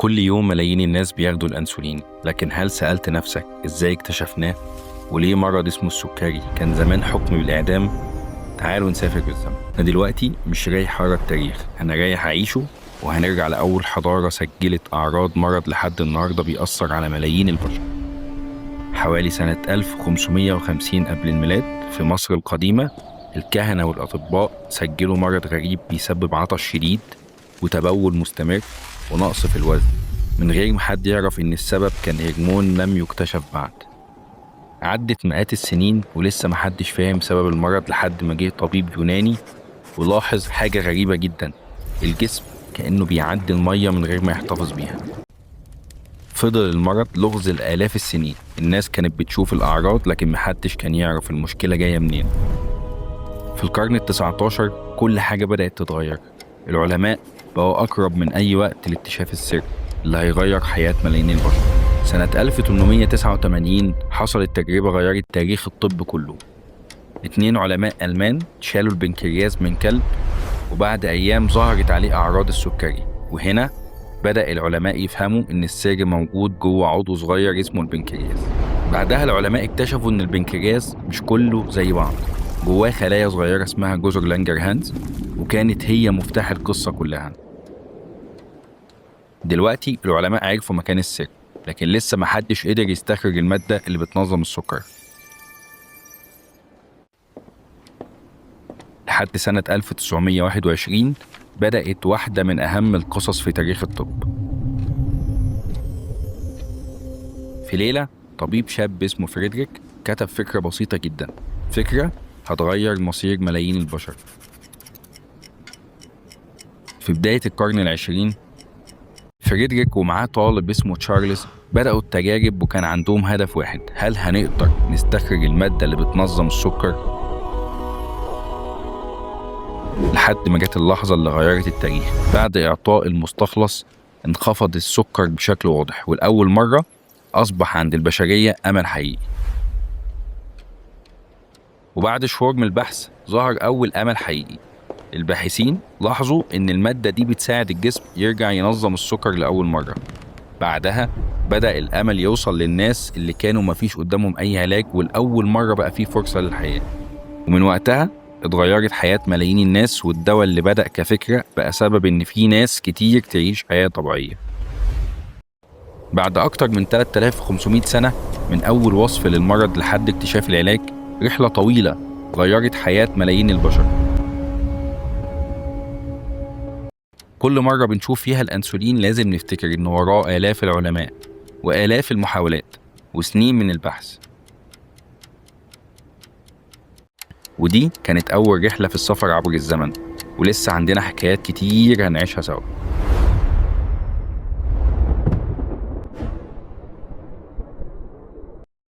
كل يوم ملايين الناس بياخدوا الأنسولين، لكن هل سألت نفسك إزاي اكتشفناه؟ وليه مرض اسمه السكري كان زمان حكم بالإعدام؟ تعالوا نسافر بالزمن. أنا دلوقتي مش رايح أقرا التاريخ، أنا رايح أعيشه، وهنرجع لأول حضارة سجلت أعراض مرض لحد النهاردة بيأثر على ملايين البشر. حوالي سنة 1550 قبل الميلاد في مصر القديمة، الكهنة والأطباء سجلوا مرض غريب بيسبب عطش شديد وتبول مستمر ونقص في الوزن، من غير ما حد يعرف إن السبب كان هرمون لم يكتشف بعد. عدت مئات السنين ولسه محدش فاهم سبب المرض، لحد ما جه طبيب يوناني ولاحظ حاجة غريبة جدا: الجسم كأنه بيعدي المية من غير ما يحتفظ بيها. فضل المرض لغز لآلاف السنين، الناس كانت بتشوف الأعراض لكن محدش كان يعرف المشكلة جاية منين. في القرن ال19 كل حاجة بدأت تتغير، العلماء بقوا أقرب من أي وقت لاكتشاف السر اللي هيغير حياة ملايين البشر. سنة 1889 حصلت تجربة غيرت تاريخ الطب كله. 2 علماء ألمان شالوا البنكرياس من كلب، وبعد أيام ظهرت عليه أعراض السكري، وهنا بدأ العلماء يفهموا إن السر موجود جوه عضو صغير اسمه البنكرياس. بعدها العلماء اكتشفوا إن البنكرياس مش كله زي بعض، جواه خلايا صغيرة اسمها جزر لانجرهانز، وكانت هي مفتاح القصة كلها. دلوقتي العلماء عرفوا مكان السر، لكن لسه محدش قدر يستخرج المادة اللي بتنظم السكر. لحد سنة 1921 بدأت واحدة من أهم القصص في تاريخ الطب. في ليلة طبيب شاب اسمه فريدريك كتب فكرة بسيطة جدا، فكرة هتغير مصير ملايين البشر. في بداية القرن العشرين فريدريك ومعاه طالب اسمه تشارلز بدأوا التجارب، وكان عندهم هدف واحد: هل هنقدر نستخرج المادة اللي بتنظم السكر؟ لحد ما جت اللحظة اللي غيرت التاريخ. بعد إعطاء المستخلص انخفض السكر بشكل واضح، والأول مرة أصبح عند البشرية أمل حقيقي. وبعد شهور من البحث ظهر أول أمل حقيقي. الباحثين لاحظوا إن المادة دي بتساعد الجسم يرجع ينظم السكر لأول مرة. بعدها بدأ الأمل يوصل للناس اللي كانوا مفيش قدامهم أي علاج، والأول مرة بقى فيه فرصة للحياة. ومن وقتها اتغيرت حياة ملايين الناس، والدواء اللي بدأ كفكرة بقى سبب إن في ناس كتير تعيش حياة طبيعية. بعد أكتر من 3500 سنة من أول وصف للمرض لحد اكتشاف العلاج، رحلة طويلة غيرت حياة ملايين البشر. كل مرة بنشوف فيها الأنسولين لازم نفتكر إن وراه آلاف العلماء وآلاف المحاولات وسنين من البحث. ودي كانت أول رحلة في السفر عبر الزمن، ولسه عندنا حكايات كتير هنعيشها سوا.